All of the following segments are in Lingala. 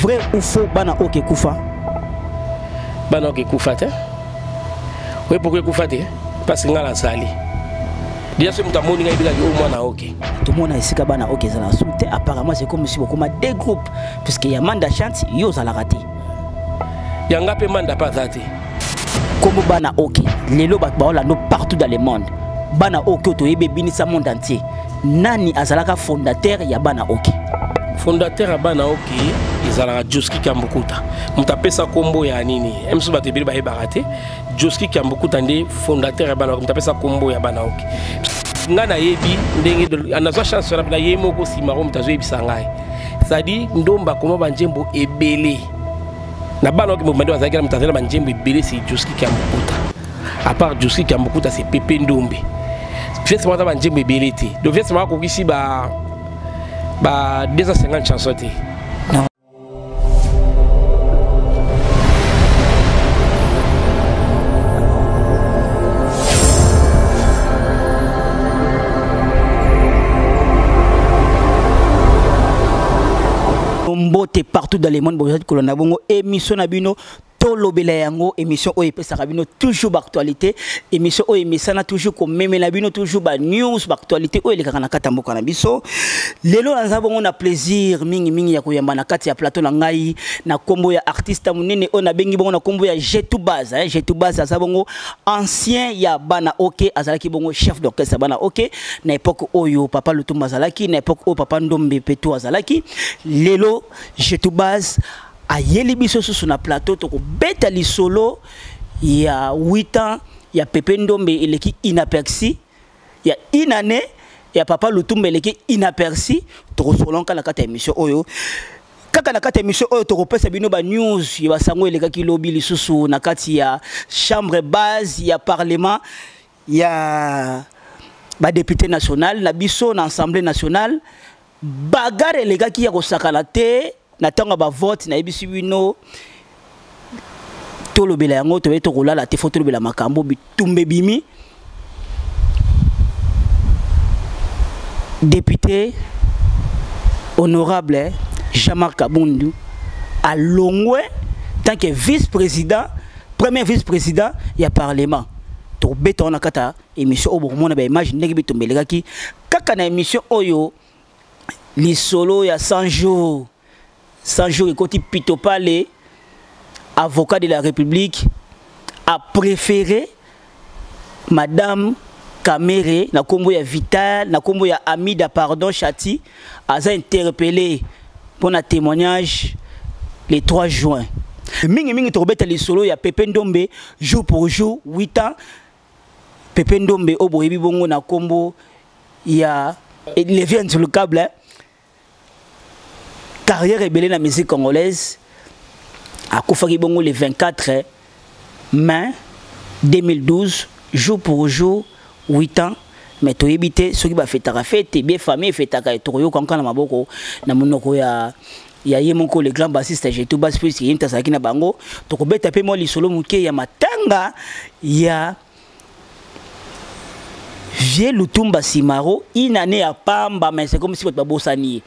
Vrai ou faux, bana OK ekufa? Bana OK ekufa te. Oye pourquoi ekufa te? Parce que nga nazali déjà, soki moto amoni ngai, ebikaki oyo mwana OK. Tomona esika bana OK eza na su te. Apparemment, c'est comme si bokoma deux groupes, puisque ya Manda Chante, yo ozalaka te. Yanga mpe Manda mpe aza te. Kombo bana OK, lelo bato baolanda partout dans le monde. Bana OK oyo toyebi, ebinisa monde entier. Nani azalaka fondateur ya bana OK? Fondateur ya bana OK ezalaka Joski Kiambukuta. Moto apesa nkombo ya nini, mosusu bato ebele bayebaka te. Joski Kiambukuta nde fondateur ya bana OK, moto apesa nkombo ya bana OK. Ngai nayebi ndenge nazwa chance wana na ye moko. Nsima ko moto azoyebisa ngai, c'est-à-dire Ndomba akoma banjembo ebele na bana OK mobima nde bazalaki na moto azali na banjembo ebele, c'est Joski Kiambukuta. À part Joski Kiambukuta, c'est Pepe Ndombe. Vieux moko aza banjembo ebele te. Donc vieux moko akokisi ba 250 chanson te. Mbote partout dans le monde, bozali kolanda bongo émission na bino Tolobela yango, émission oyo epesaka bino toujours baactualité, émission oyo emesana toujours komemela bino toujours banews, baactualité oyo elekaka na kati ya mboka na biso. Lelo naza bongo na plaisir mingimingi ya koyamba na kati ya plateau na ngai na nkombo ya artiste monene oyo nabengi bongo na nkombo ya Jetou Base, eh. Jetou Base aza bongo ancien ya bana OK, azalaki bongo chef d'orchestre ya bana OK na époque oyo papa Lutumba azalaki, na époque oyo papa Ndombe Peto azalaki. Lelo Jetou Base ayeli biso susu na plateau, tokobeta lisolo ya 8 ans ya Pepe Ndombe eleki inaperçu, ya une année ya papa Lutumba eleki inaperçu. Tokosolonka na kati ya émission oyo. Kaka na kati ya émission oyo, tokopesa bino banews ya basango elekaki lobi lisusu na kati ya chambre basse ya parlement ya badéputé national na biso na Assemblée nationale. Bagarre elekaki ya kosakana te na ntango ya bavote. Nayebisi bino, tolobela yango. Toyebi tokolala te, faut tolobela makambo bitumba ebimi. Député honorable Jean-Marc Kabundu alongwe tant que vice-président, premier vice-président ya parlement. Tobeta wana kati ya émission oyo, bokomona baimage ndenge bitumba elekaki. Kaka na émission oyo, lisolo ya 100 jours. 100 jours ekoti pitopale. Avocat de la République a préféré madame Kamere na kombo ya Vital, na kombo ya Amida, pardon, Chati, aza interpellé pour na témoignage le 3 juin. Mingi mingi tokobeta lisolo ya Pepe Ndombe, jour pour jour 8 ans. Pepe Ndombe oyo boyebi bongo na kombo ya Levi Nzulukable, carrière ebele na musique congolaise, akufaki bongo le 24 mai 2012, jour pour jour 8 ans. Mais toyebi te soki bafetaka fete bien, famille efetaka. Tokoyoka nka na maboko na monoko ya ye moko, le grand bassiste Jetou Base, puisque ye moto azalaki na bango. Tokobeta mpe mwa lisolo moke ya matanga ya vieux Lutumba Simaro, une année ya pamba, mais c'est comme si bato babosani ye.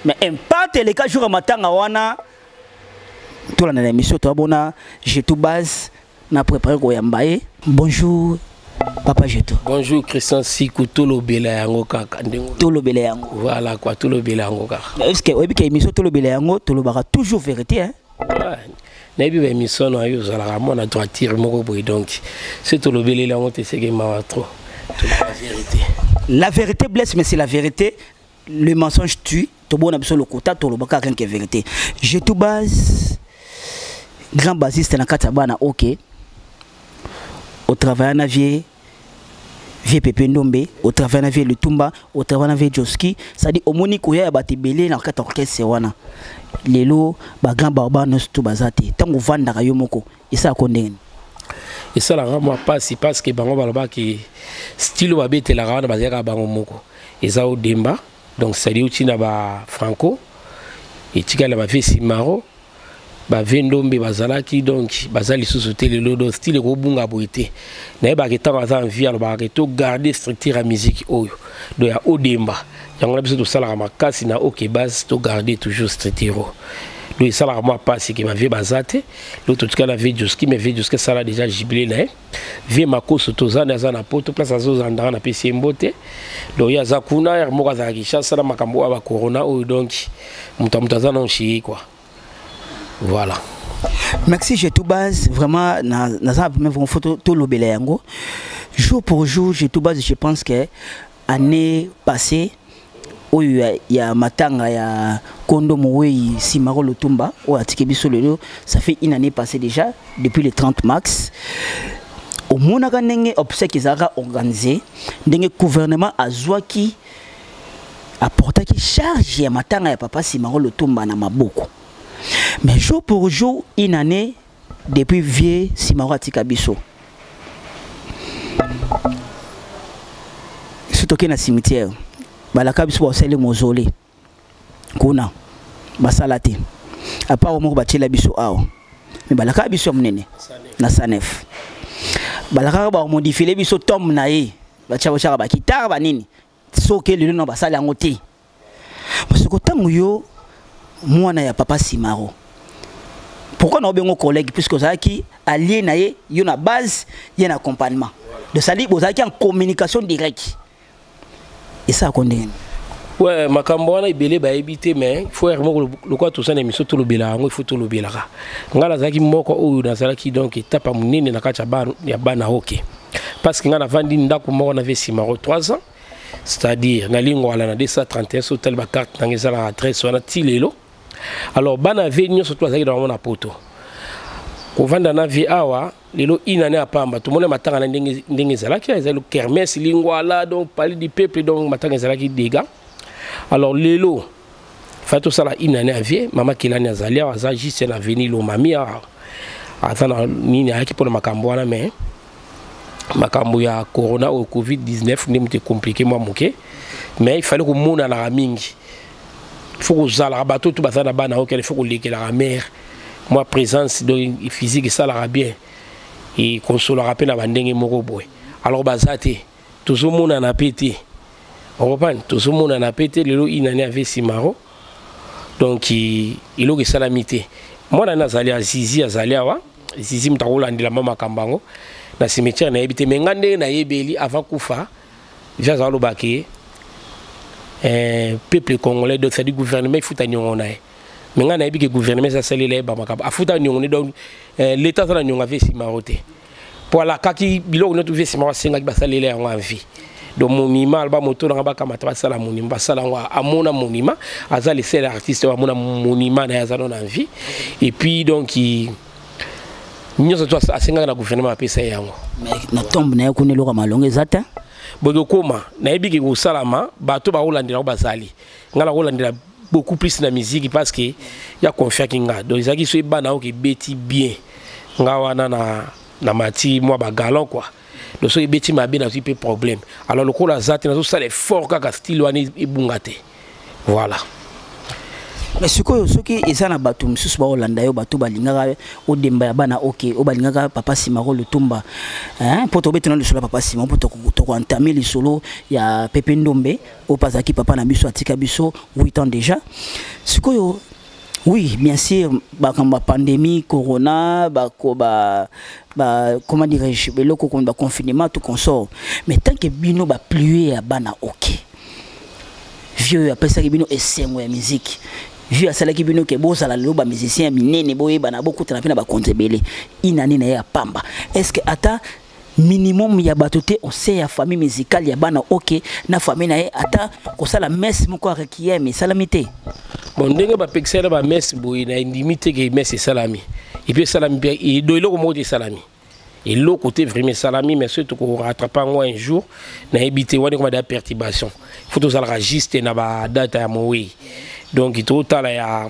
Mais impact eleka jour ya matanga wana. Tolanda na émission, toabona Jetou Base na préparé koyamba ye. Bonjour papa Jetou. Bonjour Christian Siku, tolobela yango kaka ndenge. Tolobela yango. Voilà quoi, tolobela yango kaka. Est ce que oyebi ke émission Tolobela yango, tolobaka toujours vérité, hein? Ouais. Nayebi baémission na yo, ozalaka mwana droiture moko boye. Donc so tolobeleli yango te, seke mawa trop. Toloba vérité. La vérité blesse, mais c'est la vérité. Le mensonge tue. Tobona biso lokota, tolobaka rien que vérité. Jetou Base, grand bassiste na kati ya bana OK, otravailla na vieux Pepe Ndombe, otravailla na vieux Lutumba, otravailla na vieux Joski, c'est-à-dire omoni koya ya bato ebele na kati ya orchestre wana. Lelo bagrand baobab nyonso to baza te. Ntango ovandaka yo moko, esalaka ndenge nini? Esalaka mwa mpasi, parce que bango balobaki style oyo babetelaka wana, bazalaka bango moko, eza odemba. Donc c'est-à-dire uti na bafranco, etikali na bavieux Simaro, bavieux Ndombe bazalaki, donc baza lisusu te lelo. Donc style ekobunga boye te. Nayebaka ntango aza en vie, alobaka ke togarde structure ya musique oyo, donc ya odemba. Yango na biso tosalaka makasi na OK Base, togarde toujours structure oyo. Donc esalaka mwa mpasi ke bavieux baza te. Donc totikala vieux Joski, mais vieux Joski asala déjà jubilé na ye. Vieux Makoso toza na aza na poto, place azozandaka, napesi ye mbote. Donc ye aza kuna, ere moko azalaka Kinshasa na makambo oyo ya bacorona oyo. Donc moto ya moto aza na nshii quoi, voilà. Merci Jetou Base, vraiment naza vraiment faut tolobela yango jour pour jour. Jetou Base, je pense que année passée oyo ya matanga ya Kondo Mowei Simaro Lutumba oyo atiki biso lelo, ça fait une année passée déjà, depuis le 30 mars, omonaka ndenge obsèque ezalaka organisé, ndenge gouvernement azwaki, aportaki charge ya matanga ya papa Simaro Lutumba na maboko. Mais jour pour jour, une année depuis vieux Simaro atika biso, so tokei na cimetière, balaka biso basali mausolée kuna, basala te, à part moko batiela biso awa. Mais balaka biso ya monene na Sanef, balakaka bamodifiele biso tombe na ye, batia batiaka bakitare banini. Soki lelo na basala yango te, parce que ntango yo mwana ya papa Simaro, pourquoi na obengo collègue, puisque ozalaki allié na ye, yo na base, ye na accompagnement de sali, bozalaki en communication directe, esalako ndenge? Ouais, makambo wana ebele bayebi te, mais faut ere moko lokola toza na émission tolobela yango, il faut tolobelaka. Ngai nazalaki moko oyo nazalaki donc étape ya monene na kati ya bana oke, parce que ngai navandi ndako moko na vieux Simaro 3 ans, c'est-à-dire na Lingwala na 231. So otali bacarte nanga, eza na adresse wana ti lelo. Alors bana vieux nyonso to bazalaki na bango na poto, kovanda na vieux awa lelo inane ya pamba, tomoni matanga na ndenge ezalaki, ezali kermesse Lingwala, donc Palais du Peuple, donc matanga ezalaki dégâts. Alors lelo fa tosala inane ya vieux. Mama Kelani azali awa, aza juste na avenue Lomami awa, aza na nini, ayaki mpona makambo wana, mais makambo ya corona oyo COVID-19 nde moto ecompliqué mwa moke. Mais il fallait komonanaka mingi, il faut kozalaka bato to baza na bana okele, il faut kolekelaka mare mwa présence, donc physique esalaka bien, ekonsolaka mpe na bandenge moko boye. Alors baza te, tozomonana mpe te, ocomprendre, tozomonana mpe te. Lelo inani ave Simaro, donc eloko esalami te. Mwana nde azali Azizi, azali awa. Zizi moto akolandela mwa makambo yango na cimetière, nayebi te. Mais nga ndenge nayebeli, avant kufa vieux aza alobaki peuple congolais, donc c'est-à-dire gouvernement efuta niongo na ye. Mais ngai nayebi ke gouvernement eza asalela ye bamakambo, afuta niongo ne. Donc l'état aza na niongo ave Simaro te, po alakaki biloko nyonso vieux Simaro asengaki basalela yango en vie. Donc monument, aloba moto nanga bakamata basala monument, basala yango, amona monument. Aza le seul artiste oyo amona monument na ye, aza nano en vie. Et puis donc nyonso to asengaki na gouvernement, apesa ye yango. Mais na tombe na ye kuna, eloko ya malongo eza te. Boye kokóma, nayebi ke kosalama, bato bakolandela yango bazali. Ngai nakolandela beaucoup plus na musique, parce que ya confiaki nga. Donc ezalaki so ebana oyo ebeti bien, nga wana na mati mwa bagalon quoi. Donc soki ebeti mabe, nazwi mpe problème. Alors lokola aza te, nazosala effort kaka style wana ebunga te, voilà. Mais sikoyo, soki eza na bato mosusu baolanda yo, bato balingaka odemba ya bana oke, oyo balingaka papa Simaro Lutumba, mpo tobetana lisolo ya papa Simaro, mpo tokoentame lisolo ya Pepe Ndombe oyo mpe azalaki papa na biso, atika biso 8 ans déjà. Sikoyo, oui, bien sûr, makambo ya pandémie corona, bako ba comment dirais-je, eloko ba confinement, tout consort, mais tant que bino baplue ya bana oke, vieux oyo apesaki bino esengo ya musique, vieux asalaki bino ke bozala lelo bamusicien ya minene, boyebana, bokutana mpe na bakonzi ebele, inani na ye ya pamba, est ce que ata minimum ya bato te ose ya famille musicale ya bana oke na famille na ye, ata kosala messe moko ya requiem esalami te? Bon, ndenge bapekisaki na bamesse boye, na endimi te ke messe esalami. Et puis esalami mpe edo, eloko moko te esalami, eloko te vraiment esalami. Mais soki tokorattrape yango un jour, nayebi te, wana ekoma da perturbation. Faut tozalaka juste na badate ya mowei, donc totala ya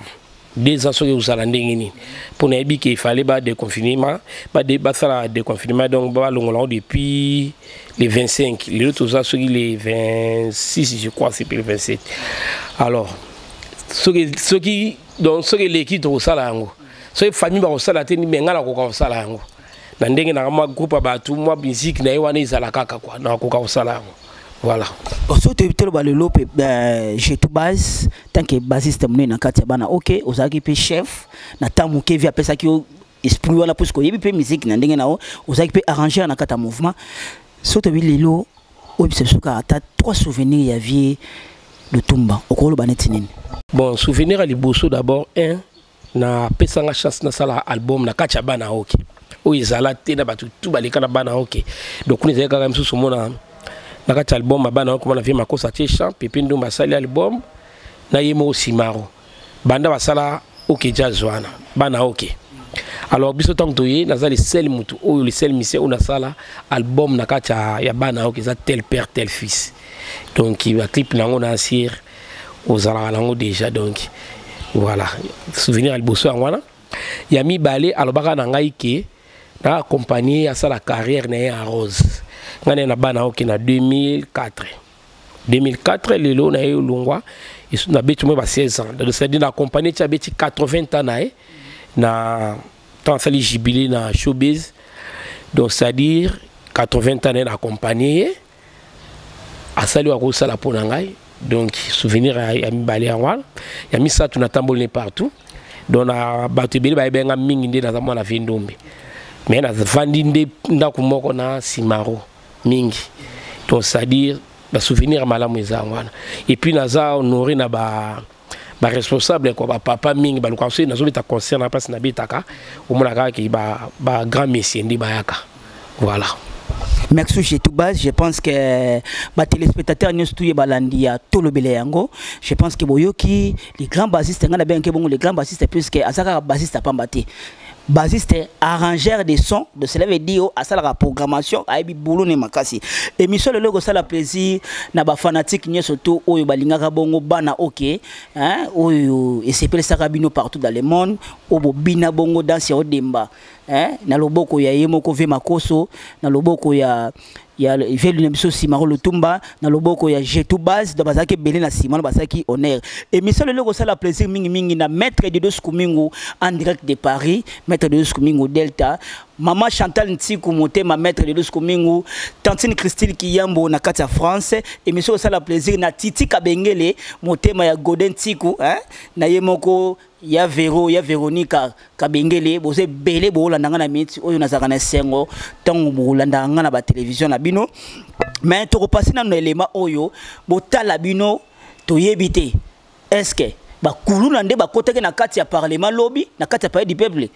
2 ans soki ozala ndenge nini, mpo nayebi ke efale badéconfinement, basala déconfinement, donc balongola yango depuis le 25. Lelo toza soki le 26, je crois, c'est le 27. Alors soki donc soki eleki, tokosala yango. Soki famille bakosala te, me ngai nakoka kosala yango na ndenge nanga, mwa groupe ya bato, mwa musique na ye wana ezala kaka kua, nakoka kosala yango. Voilà. Soki toyebi toloba lelo mpe Jetou Base, tant que bassiste monene na kati ya bana ok, ozalaki mpe chef na ntango moke, vi apesaki yo esprit wana, puisque oyebi mpe musique na ndenge na yo, ozalaki mpe arrangeur na kati ya mouvement. Soki toyebi lelo, oyebisa biso kaka ata trois souvenirs ya vie Lutumba, okoloba neti nini? Bon, souvenir ya liboso, d'abord un, napesanga chance nasala album na kati ya bana oke, oyo ezala te na bato tu baleka na bana oke. Donc kuna ezali kaka mosusu omona na kati ya album ya bana oke, omona vie Makosa atie chant, Pepe Ndumba asali album na ye moko, Simaro banda basala Oke Jazz wana bana oke. Alors biso ntango toye, naza le seul motu oyo, le seul musicien oyo nasala album na kati ya bana oke, eza Tel père tel fils. Donc baclip nango na asire ozalaka nango déjà. Donc voilà, souvenir ya liboso yango wana. Ya mibale, alobaka na ngai ke na accompagner, asala carrière na ye en rose. Ngai na ye na bana oke na 2004, 2004 lelo na ye olongwa, nabeti moi ba 16 ans. Donc c'est-à-dire na accompagner ti abeti 80 ans na ye, na ntango asali jubilé na Showbiz. Donc c'est-à-dire 80 ans na ye, na accompagner ye, asali oyo akosala mpo na ngai. Donc souvenir ya mibale yango wana. Ya misato, natamboli ne partout. Donc na bato ebele bayebi nga mingi nde naza mwana vie Ndombe, mais navandi nde ndako moko na Simaro mingi. Donc c'est-à-dire basouvenir ya malamu eza yango wana. Et puis naza honoré na ba baresponsable quoi, bapapa mingi balukaka soki nazobeta concert na place nabetaka, omonaka kaka ba grand monsieur nde bayaka. Voilà. Merci Jetou Base. Je pense que ba téléspectateurs nyonso tout balandi ya Tolobela yango. Je pense que boyoki les grands bassistes nga na bien que bongo les grands bassistes, puisque azaka bassiste pamba te. Bassiste arrangeur de son, de cela veut dire asala programmation, ayebi boulot ne makasi. Émission lelo kosala plaisir na ba fanatique nyonso tout oyo balingaka bongo bana OK, hein, oyo esepelisaka bino partout dans le monde, oyo bobina bongo danse ya odemba, hein, na loboko ya ye moko ve Makoso, na loboko ya velu na biso Simaro Lutumba, na loboko ya Jetou Base. Donc bazalaki ebele na nsima wana, bazalaki honneur. Émission lelo kosala plaisir mingimingi na maître Dido Skumingu en direct de Paris, maître Dido Skumingu Delta, mama Chantal Ntiku motema, maître Dido Skumingu, tantine Christine Kiyambo na kati ya France. Émission kosala plaisir na Titi Kabengele motema ya Godin Ntiku, hein, na ye moko ya Vero, ya Veronica Kabengele. Boza ebele boolanda nga na miniti oyo, nazalaka na esengo ntango bolandaka nga na batelevizio na bino. Mais tokopasi nano na elema oyo botala bino, toyebi te est-ce bakuluna nde bakotaki na kati ya parlement lobi, na kati ya Palais du peuple.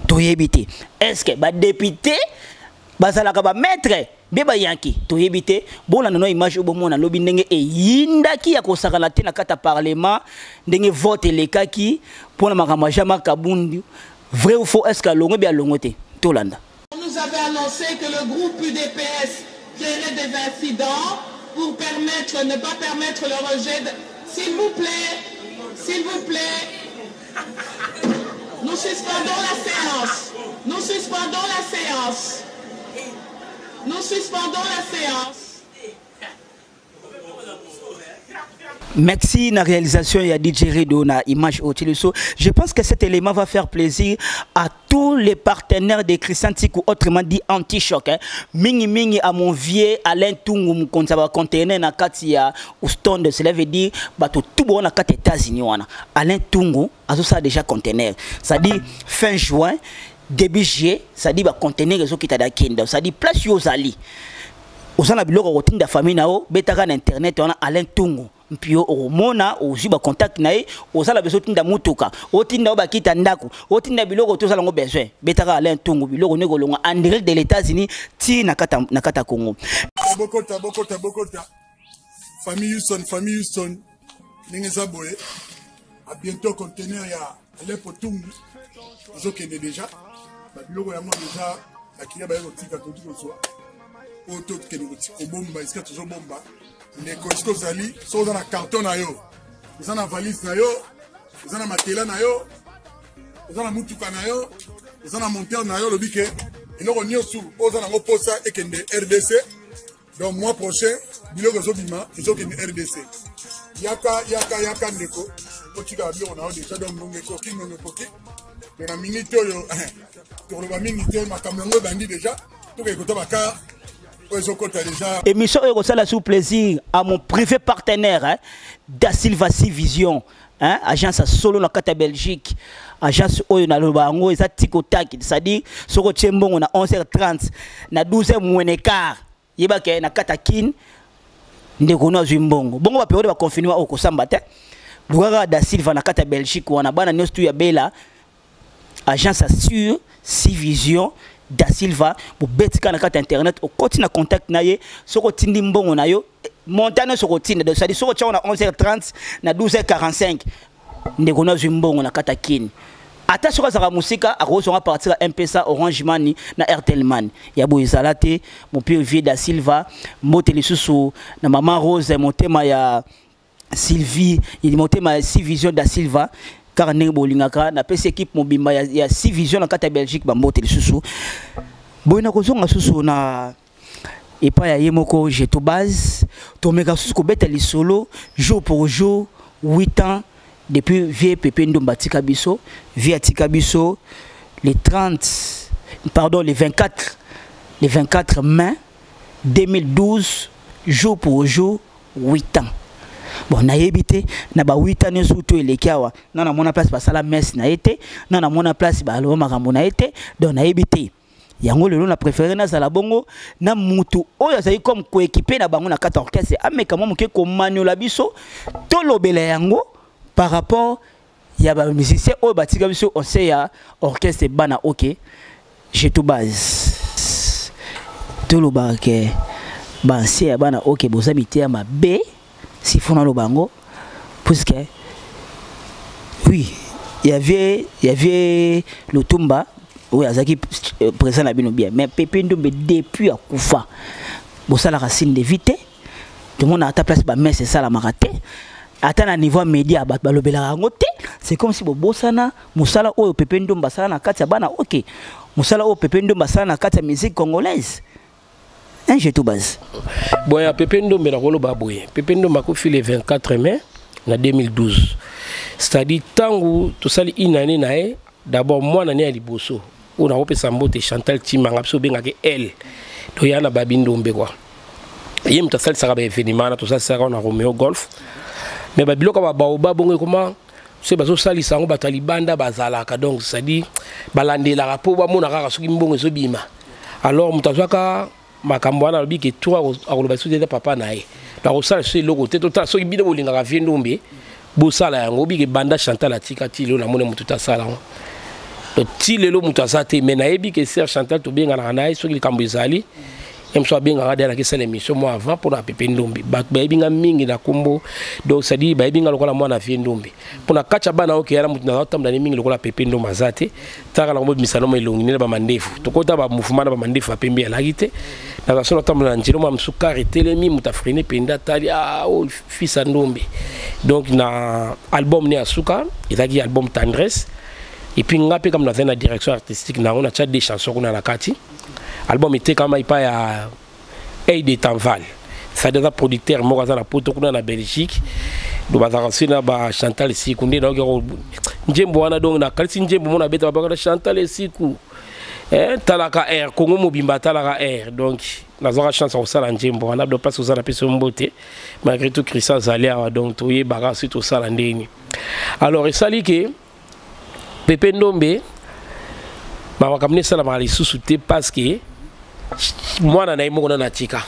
Toyebi te est-ce badéputé bazalaka bamaître mpe bayanki, toyebi te. Bolanda no image oyo, bomona lobi ndenge eyindaki ya kosakana te na kati ya parlement, ndenge vote elekaki mpona makambo ya Jean-Marc Kabund, vrai ou faux, est ce que alongo bi alongo te? Tolanda. On nous avait annoncé que le groupe UDPS créerait des incidents pour permettre, ne pas permettre le rejet de. S'il vous plaît, s'il vous plaît, nous suspendons la séance. Nous suspendons la séance. Nous suspendons la séance. Merci na réalisation ya DJ Redo na image au Téléso. Je pense que cet élément va faire plaisir à tous les partenaires de Christian Tikou, autrement dit anti-choc. Hein. Mingi mingi à mon vieux Alain Tungu Mukonza ba conteneur na kati ya Houston, cela veut dire bato tout bon na kati États-Unis wana. Alain Tungu azo ça déjà conteneur. Ça dit fin juin, début juillet, ça dit ba conteneur ezo kita da kenda. Ça dit place yo zali. Oza na biloko kotinda famille na yo, betaka na internet wana Alain Tungu mpio, okomona, ozwi bacontact na ye. Ozala besoin otinda mutuka, otinda oyo bakita ndako, otinda biloko tozala yango besoin, betaka Alain Tungu, biloko ndenge kolongwa en direct de l'États-Unis ti na kati ya Congo. Bokota, bokota, bokota, famille Houston, famille Houston, ndenge eza boye, à bientôt. Conteneur ya Alepo Tungu ezokende déjà, babiloko yango déjà bakiliya baye kotika, toki kozwa oyo tokende kobomba esika tozobomba. Ndeko, esika ozali, soki oza na carton na yo, oza na valise na yo, oza na matela na yo, oza na mutuka na yo, oza na monteur na yo, olobi ke eloko nyonso oyo oza nango mposa ekende RDC. Donc mois prochain biloko ezobima, ezokende RDC. Yaka, yaka, yaka ndeko, otika biloko na yo déjà. Donc ngonga ekoki, ngonga ekoki. Donc na minute oyo tokoloba mingi te, makambo yango ebandi déjà, tokeke kota bakar. Oyo ezokota déjà. Émission oyo ekosala sous plaisir à mon privé partenaire, hein, Da Silva Si Vision, hein, agence ya solo na kati ya Belgique. Agence oyo naloba yango eza tikotaki, c'est-à-dire soki otie mbongo na 11h30, na 12h moins quart, yebaka na kati ya Kine ndeko no azwi mbongo. Bongo bapériode baconfinement oyo kosamba te, lukaka Da Silva na kati ya Belgique wana. Bana nyonso tu ya bela agence assure Si Vision, Da Silva, bobeti kaka na kati ya internet, okoti na contact na ye. Soki otindi mbongo na yo, montant nyonso okotinda, donc c'est-à-dire soki otiango na 11h30, na 12h45 ndeko no azwi mbongo na kati ya Kini. Ata soki azalaka mosika, akozonga partir ya M-Pesa, Orange Money na Airtel Money ya boye ezala te. Mopire vie Da Silva, mbote lisusu na mama Rose, motema ya Sylvie, motema ya Si Vision Da Silva. Kaka ndenge bolingaka, napesi équipe mobimba ya Si Vision na kati ya Belgique bambote lisusu. Boye na kozonga susu na epai ya ye moko Jeto Base, tomeka susu kobeta lisolo jour pour jour 8 ans depuis vieux Pepe Ndombe atika biso. Vieux atika biso le 30, pardon, le 24, le 24 mai 2012, jour pour jour 8 ans. Bon, nayebi te na ba 8 ans nyonso to eleki awa, na namona place basala messe na ye te, na namona place baloba makambo na ye te. Donc nayebi te yango. Lelo na préféré nazala bongo na mutu oyo azali comme coéquipier na bango na kati ya orchestre, ameka mwa moke komaniola biso, tolobela yango par rapport ya bamusicien oyo batika biso ose ya orchestre Bana OK. Jeto Base, tolobaka ke baancien ya Bana OK boza miteya mabe. S'il faut naloba yango, puisque oui, il y avait Lutumba oyo azalaki présent na bino bien, mais Pepe Ndombe, depuis akufa, bosalaka signe de vie te. Tomona ata place bamesse esalamaka te, ata na niveau ya média bato balobelaka yango te. C'est comme si bobosana mosala oyo Pepe Ndombe asala na kati ya Bana OK, mosala oyo Pepe Ndombe asala na kati ya musique congolaise, un Jeto Base. Bon, ya Pepe Ndombe, nakoloba boye: Pepe Ndombe akufi le 24 mai na 2012, c'est-à-dire ntango tosali une année na ye. D'abord mwana ne ya liboso oyo nakopesa mbote, Chantal Timanga, biso obengaki elle toya na babi Ndombe kua. Ye moto asalisaka baévénement wana tosalisaka na Romeo Golf. Mais babiloko ya babaoba bongo ekoma soki bazosalisa yango, bato ya libanda bazalaka, donc c'est-à-dire balandelaka mpo bamona kaka soki mbongo ezobima. Alors moto azwaka makambo wana, alobi ke tour akoloba soki eza papa na ye, donc akosala so eloko te. Totala soki bino bolingaka vieux Ndombe, bosala yango. Obike banda Chantal atika ti lelo, namoni moto te asala yango. Donc ti lelo moto aza te. Mais nayebi ke sœur Chantal, tobenganaka na ye soki likambo ezali. Ye mosu abengaka de alaki esala émission mwa avant mpona Pepe Ndombe. Bato bayebi nga mingi na kombo, donc c'est-à-dire bayebi nga lokola mwana vieux Ndombe. Mpona kati ya bana oyo keyala, moto nazotambola ne mingi lokola Pepe Ndombe aza te. Taka nango bobimisa nomo elongi nene, bamandefu tokota bamouvement na bamandefu ya pembe alaki te. Naza so natambola na nzela mwa mosu, car etelemi, moto afreiner mpenza, atali: "Ah, oyo fils ya Ndombe." Donc na album ne ya suka ezalaki album Tendresse. Et puis nga mpe comme nazali na direction artistique nango, natia des chansons kuna na kati. Album etekama epai ya Ey de Tanval, c'est-à-dire aza producteur moko aza na Poto kuna na Belgique. Donc bazalaka soki na bachantal Esiku nde nayoki nzembo wana. Donc nakalisi nzembo mona abeta babakata Chantal Esiku, talaka air Congo mobimba, talaka air. Donc nazwaka chance ya kosala nzembo wana. Donc place oza, napesi yo mbote malgré tout. Christian azali awa, donc toyebaka soki tosala ndeni. Alors esali ke Pepe Ndombe, makambo esalamaka lisusu te, parce que mwana na ye moko nano atika.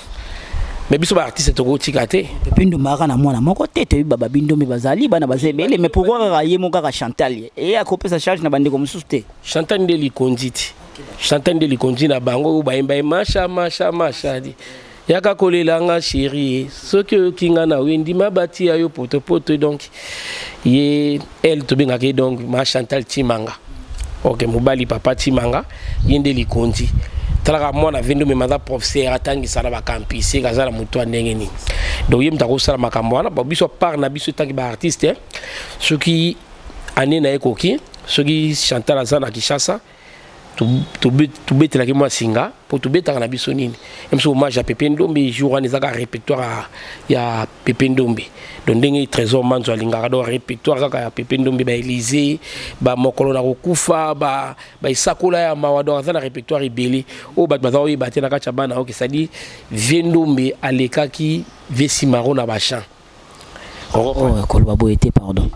Mais biso baartiste tokotika te. Pepe Ndombe aka na mwana moko te. Toyebi bababi Ndombe bazali bana baza ebele, mais pourquoi kaka ye moko, kaka Chantal ye akopesa charge na bandeko mosusu te? Chantal nde likonzi te. Chantal nde likonzi na bango oyo bayemba ye masha masha masha di yaka kolelanga chéri, soki oyoki nga na we ndima batia yo potopoto. Donc ye elle tobengaka ye donc ma Chantal Timanga. Ok, mobali papa Timanga, ye nde likonzi. Talaka mwana vieux Ndombe aza professeur, atangisa na bacampus, aza na motu ya ndenge nini. Donc ye moto akosala makambo wana. Biso part na biso etangi baartiste, soki ane na ye ekoki, soki Chantal aza na Kinshasa. Tobetelaki mwa singa mpo tobetaka na biso nini biso hommage ya Pepe Ndombe. Jour wana ezaka répertoire ya Pepe Ndombe, donc ndenge Trésor Manzo alingaka, donc répertoire kaka ya Pepe Ndombe, baélysée, bamokolo na kokufa, baesakola ya mawa. Donc aza na répertoire ebele oyo bato baza koyeba te na kati ya bana oke. C'est-à-dire vieux Ndombe alekaki vieux Simaro na bachant. Oh, koloba boye te, pardon.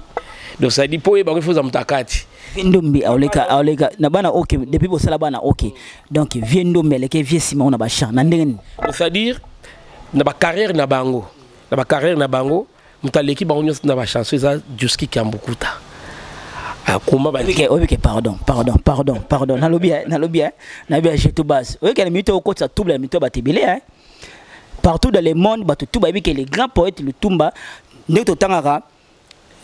Donc c'est-à-dire mpo oyeba ngo, ifo oza moto akati. Vieux Ndombe aoleka, aoleka na bana OK depuis bosala bana OK. Donc vieux Ndombe aleki vieux Simaro na bachant na ndenge nini? C'est-à-dire na bacarrière na bango, na bacarrière na bango, moto aleki bango nyonso na bachanson eza Joski Kiambukuta. Akoma. Oyebike, pardon, pardon, pardon, pardon, nalobi, nalobi, nalobi ya jeto base. Oyeke na minute okotisa trouble ya mito bato ebele partout dans le monde. Bato tu bayebi ke le grand poète Lutumba, ndenge totangaka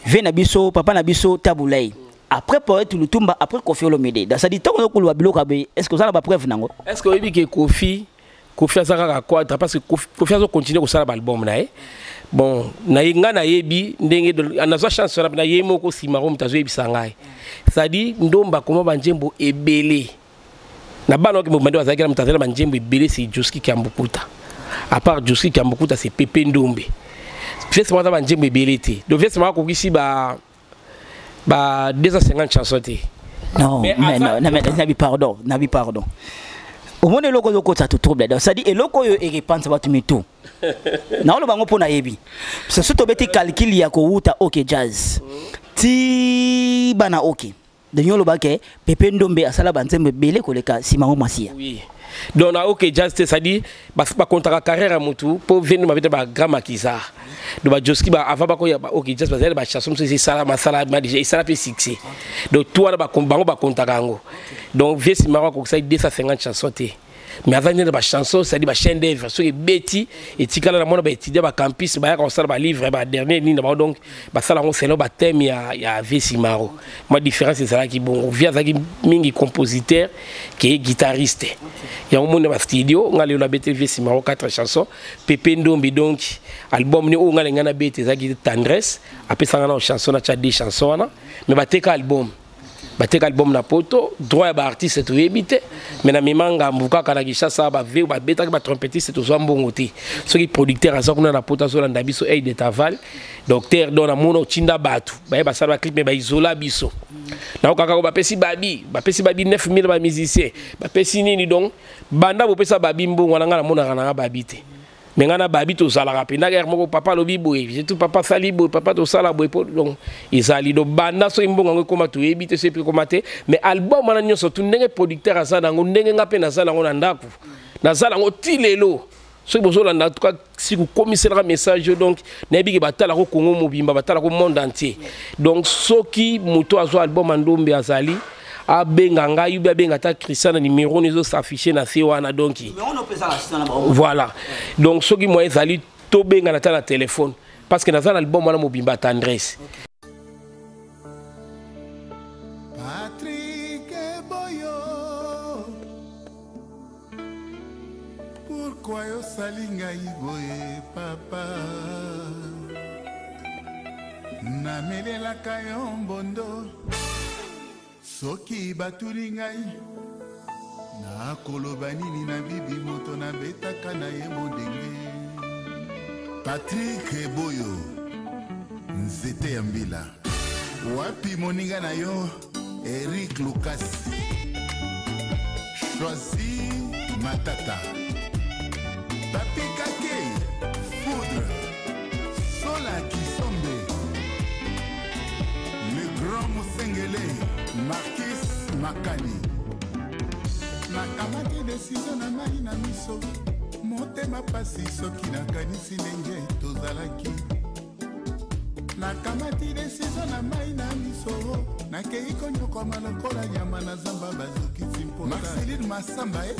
ve na biso, papa na biso Tabu Ley, après poète Lutumba, après Kofi Olomide. C'est-à-dire ntango ozokoloba biloko abe, est ce que oza na bapreuve nango? Est ce que oyebi ke Kofi aza kaka quadra? Parce que Kofi azocontinue kosala baalbum na ye. Bon, na ye ngai nayebi ndenge nazwa chance wana na ye moko. Nsima ngo moto azoyebisa ngai, c'est-à-dire Ndomba akoma banzembo ebele na bana oke mobandi. Bazalaki na moto azali na banzembo ebele, c'est Joski Kiambukuta. À part Joski Kiambukuta, c'est Pepe Ndombe. Vieux moko aza banzembo ebele te. Donc vieux moko akokisi ba 250 chanson te. Non, mais non, nabi pardon, nabi pardon. Omoni eloko ozokotisa to trouble. Donc c'est-à-dire eloko oyo erepansa bato mitu, naoloba yango mpo nayebi. So tobeti calcul ya kowuta OK Jazz ti bana OK, donc oloba ke Pepe Ndombe asala banzembo ebele koleka Simaro Masiya? Oui, donc na OK Jazz te. C'est-à-dire bakontaka carrière ya motu mpo vende mabeta bagrand maquisard. Donc bajoski avant bakoya ba OK Jazz, bazali bachanson mosusu esala masala déjà, esala mpe succès. Donc to wana bango bakontaka yango. Donc vieux Simaro akokisaki 250 chanson te, mais aza nde na bachanson, c'est-à-dire bachaîne d'œuvre. Soki ebeti, etikala na mona baétudiant, bacampus bayaka kosala balivre badernier nini na bango. Donc basala yango selon bathème ya vieux Simaro. Mwa différence ezalaki bongo, vieux azalaki mingi compositeur ke guitariste. Yango moni na bastudio, nga lelo nabeteli vieux Simaro 4 chansons. Pepe Ndombi, donc album ni oyo nga na ngai nabeta ezalaki Tendresse. Apesanga na chanson, natya deux chansons wana, mais bateka album, bateka album na Poto. Droit ya baartiste toyebi te, mais na mema ngambu kaka na Kinshasa, bave babetaki batrompettiste, tozwa mbongo te. Soki producteur aza kuna na Poto, azolanda biso, aide de taval docteur. Donc namona otinda bato baye basala baclip, mais baisola biso. Naokaka bapesi babi, bapesi babi 9000, bamusicien bapesi nini. Donc banda bopesa babi mbongo wana, ngai namonaka nanga babi te. Me ngai na babi tozalaka mpenza guerre moko. Papa alobi boye, surtout papa asali boye, papa tosala boye po. Donc ezali do banda soki mbongo yango ekóma, toyebi te soki mpe ekóma te. Mais album wana nyonso tu, ndenge producteur aza nango, ndenge nga mpe naza nango na ndako, naza nango ti lelo. Soki bozolanda, en tout cas si kokomiselaka message, donc nayebi ke batalako Congo mobimba, batalako monde entier. Donc soki moto azwa album ya Ndombe azali, abenga ngai ubi abenga ata Christian na numéro no ezosaffiche na se wana. Donc voilà, donc soki moyen ezali, tobengana ata na telefone, parce que naza na album wana mobimba, Tendresse. Patrick Boyo, pourquoi osali ngai boye, papa? Namelelaka yo mbondo. Soki batuli ngai, nakoloba nini na bibi moto nabetaka na ye modenge? Patrik Eboyo, nzete ya mbila, wapi moninga na yo Erik Lukasi, Choisi Matata, Papi Kake, Foudre Sola Kisombe, le grand Mosengele Markis Makani? Nakamati décision na mai na miso, motema pasi soki nakanisi ndenge tozalaki. Nakamati décision na mai na miso, nakei konyokoma lokola nyama na zamba bazokisi mpota. Marceline Masamba e,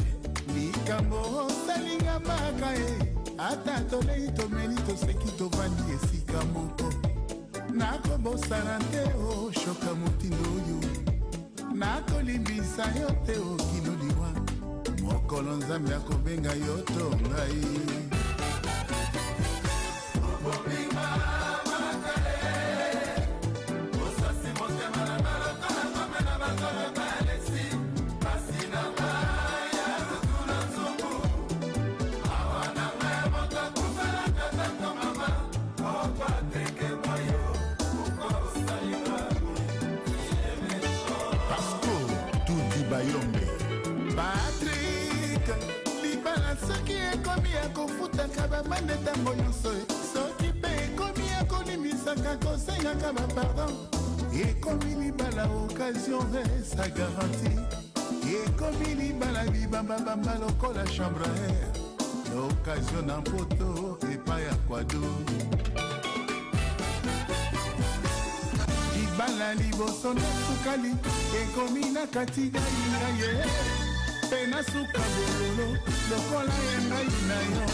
likambo osalinga maka e, ata tolei, tomeli, toseki, tovandi esika moko, nakobosana te. Oshoka motindo oyo, nakolimbisa yo te okino liwa. Mokolo Nzambe akobenga yo to ngai. Bayombe. Patrick, libala soki ekomi ya kofutaka bamande ntango nyonso, soki mpe ekomi ya kolimbisaka, kosengaka bapardon, ekomi libala occasion sa garantie, ekomi libala bibambabamba lokola chambre air occasion na mpoto epai ya kwado. Libala liboso na sukali ekomi na kati gainga ye mpe na suka bololo lokola ya ngai na yo.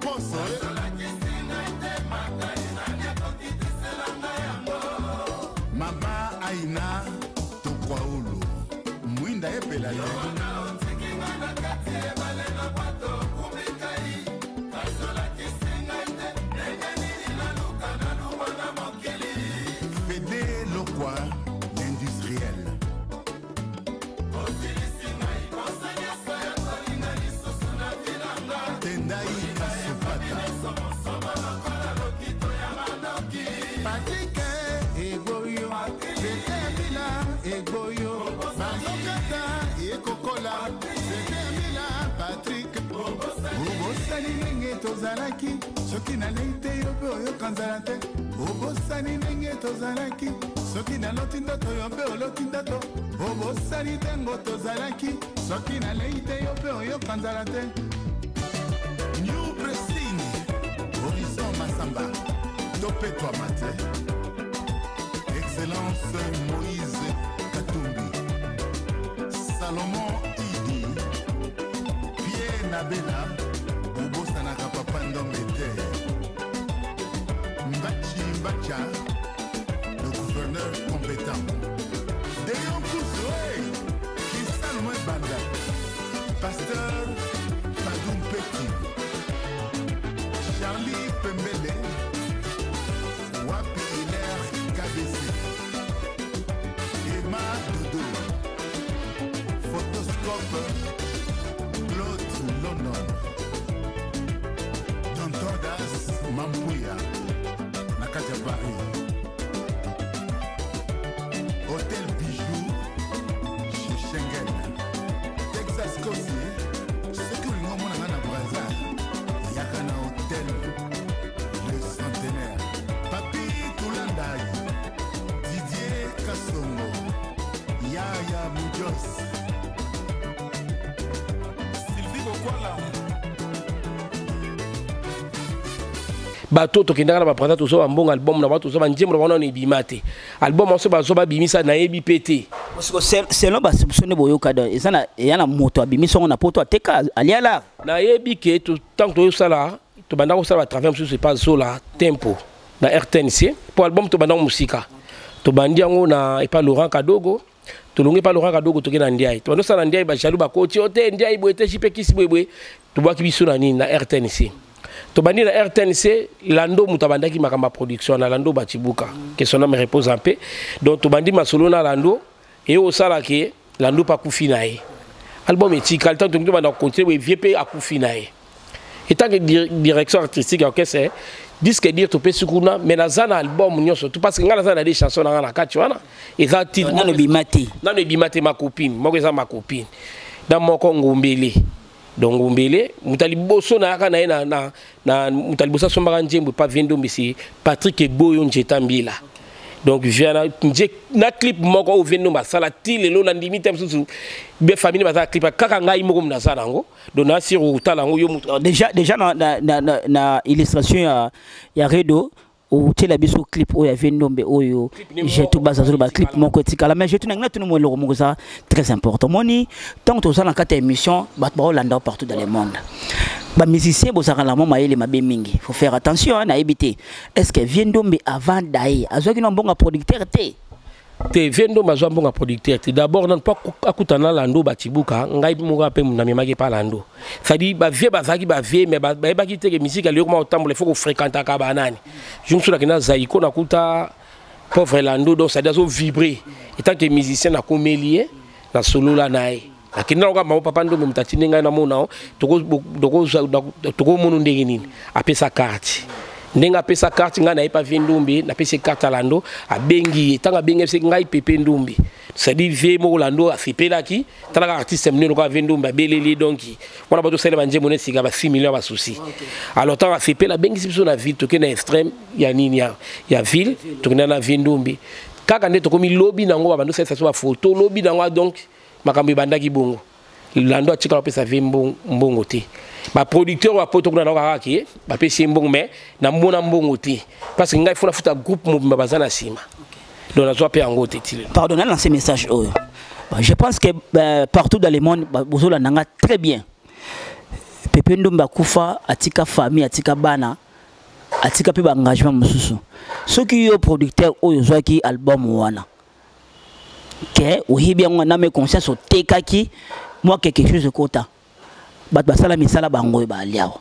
Poso mama aina tokwaulu mwinda epela yo. Fede Lokwa, l'industriel. Tendai Kasupata. Patrick Egboyo, Zete Mbila Egboyo, Bazokata Ekokola, Zete Mbila Patrick. Obosani ndenge tozalaki, soki nalei te yo mpe oyoka nzala te. Obosani ndenge tozalaki, soki naloti ndoto yo mpe oloti ndoto. Obosani ntango tozalaki, soki nalei te yo mpe oyoka nzala te. New Pressing, Horizon Masamba, Topetwa Mate, Excellence Moïse Katumbi, Salomon Idi, Pierre Nabela, obosanaka papa Ndombe te, Mbachi Mbacha, le gouverneur compétent, Deyon Kouzoé, Kisalmwe Banda, Pasteur Padoum Petit, Charlie Pembele, Wapi Hilaire KBC, Emma Dodo, Photoscope, Claude London, Tonton Das Mampuya, na kati ya Paris, Hôtel Bijou, chez Schengen, Texas Kosi, soki olingi omona nga na Braza, yaka na Hôtel Le Centenaire. Papi Tulandai, Didier Kasongo, Yaya Mujos, Sylvie Bokwala. Bato tokendaka na baprata, tozwa bambongo album na bato, tozwa banzembo na bango nano ebima te. Album yango so bazwa babimisa, nayebi mpe te. Parce que selon basoupçon nde boyoka, donc eza na eya na moto abimisi yango na poto, ateka, alia lar. Nayebi ke ntango toyosala, tobanda kosala batravers mosusu epa Zola Tempo na RTNC mpo album tobanda yango mosika. Tobandi yango na epa Laurent Kadogo, tolongi epa Laurent Kadogo, toke na Ndiaye, tobandi osala na Ndiaye, bajaloux bakoti o te, Ndiaye boye te, jipe kisi boye boye, tobwaki biso na nini na RTNC. Tobandi na RTNC, Lando moto abandaki makambo ya production na Lando Bachibuka, que son âme repose en paix. Donc tobandi masolo na Lando, eye osala ke Lando mpe akufi na ye, album etikali. Ntango tolingi tobanda kocontinue boye, vie mpe akufi na ye. Etant que direction artistique ya orchestre, disque dire topesi kuna, mais naza na album nyonso tout, parce que ngai naza na des chansons na ngai na kati wana, eza titre nano ebima te. Nano ebima te. Makopine moko eza Makopine na moko Ngombele. Donc Ngombele, moto ya liboso nayaka na ye na moto ya liboso asombaka nzembo epa vie Ndombesi, Patrick Eboyo Njeta Mbila. Donc via na, nje, na clip moko oyo vie Ndombe asala ti lelo nandimi te mosusu be famille bazala clip kaka ngai moko naza nango. Donc nasiri kotala yango yo moto. Donc, déjà na illustration ya Redo otiela biso clip oyo ya vie Ndombe oyo. Clip ni Jetu moko baza zoloba clip etikala. Moko etikala. Mais jetu nangi natuni mo eloko moko eza très important. Moni ntango toza na kati ya émission, bato baolanda partout dans le monde, bamusicien bozalaka na mwa mayele mabe mingi, faut faire attention hein. Nayebi te, est ce que vie Ndombe avant daye azwaki na mbongo ya producteur te? Te, vie Ndombe azwa mbongo ya producteur te. D'abord nano mpo akutana na Lando Batibuka, ngai moko mpe namemaki epa Lando. C'est-à-dire bavie bazalaki bavie, mais bayebaki te ke musique aliyoko ma kotambola, il faut kofréquentaka banani. Jour mosusu nakenda Zaiko, nakuta pauvre Lando, donc c'est-à-dire azovibre etant que musicien. Nakomeli ye, nasolola na ye, nakenda loka mamo papa Ndombe, moto atindi ngai namona o tokomona ndenge nini, apesa carte. Ndenge apesa carte, ngai naye pa vie Ndumbi, napesi carte alando, abengi ye. Ntango abengi ye, ngai Pepe Ndumbi, c'est-à-dire vie moko lando asepelaki, talaka artiste monene lokola vie Ndumbi abeleli. Donc wana bato osala banzembo neti sika ba 6 millions ba souci. Alors ntango asepela, abengisi biso na ville, tokende na extrême ya nini ya ville, tokende na vie Ndumbi. Kaka nde tokomi lobi nango, babando osalisa biso bafoto lobi nango. Donc makambo ebandaki bongo. Lando atikala kopesa vie mbongo te. Baproducteur bapoto kuna nango kaka ke bapesi ye mbongo, mais namona mbongo te, parce que ngai fo nafuta groupe mobimba baza na nsima, donc nazwa mpe yango te ti lelo. Pardon, na lancé message oyo. Bon, je pense que partout dans le monde bozolanda nga très bien. Pepe Ndombe akufa, atika famille, atika bana, atika mpe baengagement mosusu. Soki yo producteur oyo ozwaki album wana, ke oyebi yango na me conscience, otekaki mwa quelque chose ekota, bato basala misala bango oyo baali awa,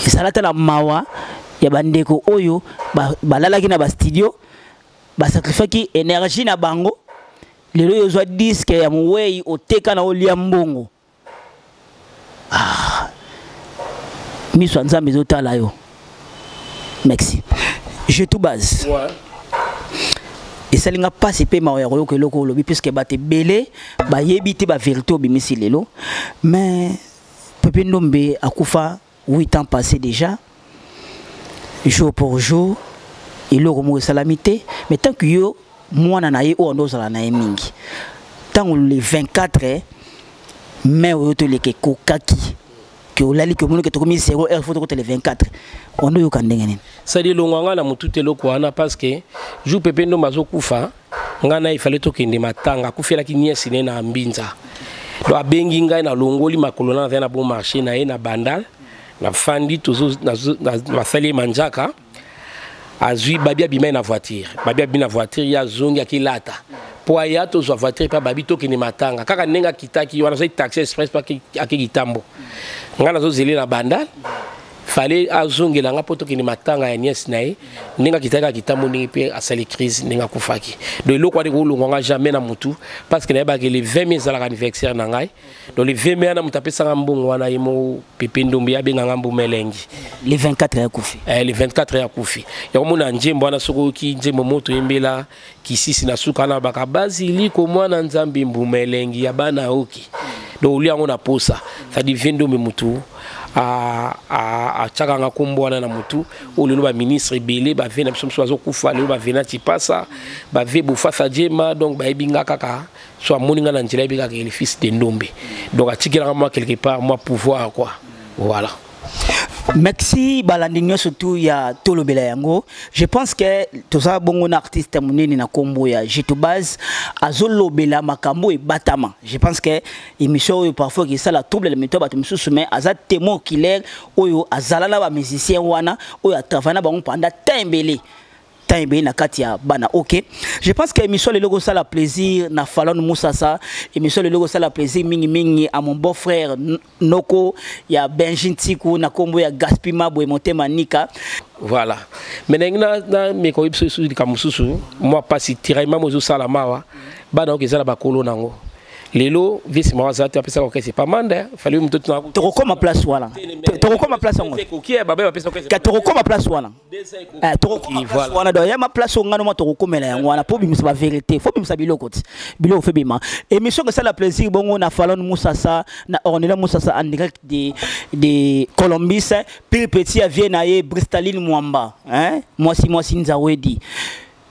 ezala tala mawa ya bandeko oyo balalaki na bastudio, basacrifiaki énergie na bango. Lelo oyo ozwa disque ya mowei, oteka na olia mbongo. Ah, miso ya Nzambe ezotala yo. Merci, je tout base. Esali nga mpasi mpe mawa ya koyoka eloko olobi, puisque bato ebele bayebi te bavérité obimisi lelo. Mais Pepe Ndombe akufa 8 ans passé déjà, jour pour jour eloko moko esalami te. Mais tant que yo mwana na ye oyo ando ozala na ye mingi, ntango le 24 mai oyo toleka ekokaki, ke olali, ke omoni ke tokomi 0 heure, fo tokota le 24, ondo oyoka ndenge nini? Sadi elongwa ngai na motu te eloko wana, parce que jour Pepe Ndombe azokufa, ngai na ifale tokende matanga. Akufelaki nièce ne na Mbinza. Donc abengi ngai, nalongoli makolo na nazali na bon marché na ye na Bandal, nafandi, basali ye manjaka, azwi babi, abimai na voiture, babi abimi na voiture, ye azongi, akilata mpo aya tozwa voiture mpe babi tokende matanga. Kaka ndenge akitaki wana, azwaki taxi express mpo akeki tambo. Ngai nazozele na Bandal, fallait azongela nga mpo tokende matanga ya nièce na ye. Ndenge akitaki akitambo, ndenge mpe asali crise, ndenge akufaki. Donc eloko wana ekolongwa nga jamais na motu, parce que nayebaki le 20 mai ezalaka anniversaire na ngai. Donc le 20 mai wana, moto apesanga mbongo wana, ye moko Pepe Ndombe, abenganga mbuma elengi. Le 24 akufi. Eh, le 24 akufi. Yango mona nzembo wana, soki oyoki nzembo moto oyembela kisisi na suka wana, baka baziliko mwana Nzambe, mbuma elengi ya bana oki. Donc olia yango na posa, c'est-à-dire vie Ndombe motu atiaka nga nkombo wana na motu oyo. Lelo baministre ebele bave na biso mosusu bazokufa lelo, bave na Tipasa, bave Bofasa Jema, donc bayebi nga kaka. So amoni nga na nzela, yebi kaka le fils de Ndombe. Donc atikelaka mwa quelque part mwa pouvoir, quoi, voilà. Merci balandi nyonso tu ya Tolobela yango. Je pense que toza bongo na artiste monene na nkombo ya Jito Base, azolobela makambo ebatama. Je pense que émission oyo parfois esala trouble na mito ya bato mosusu, mais aza témoin oculaire oyo azala na bamusicien wana, oyo atravaille na bango pendant temps ebele, temps ebele na kati ya bana. Ok, je pense que émission lelo kosala plaisir na Falon Musasa, émission lelo kosala plaisir mingimingi à mon beau frère noko ya Benjin Tiku na nkombo ya Gaspi Mabwe Motema Nika. Voilà, mais ndenge na meko oyebi biso likambo mosusu, mwa mpasi, tiraillement mo ezosalama awa. Bana oyo eza na bakolo nango lelo, visi moko aza te, apesaka orchestre pa manda fali moto. Tokokoma place wana, tokokoma place yango, tokokoma place wana. Eh, tokokoma place wana. Donc yama place oyo ngano mwa tokokomela yango wana, mpo bimisa bavérité, fo bimisa biloko ti biloko fo bima. Émission kosala plaisir bongo na Falon Musasa, na Ornella Musasa en direct de Columbus, pire petit ya vie na ye Bristaline Mwamba, hein, mwasi mwasi Nzawedi.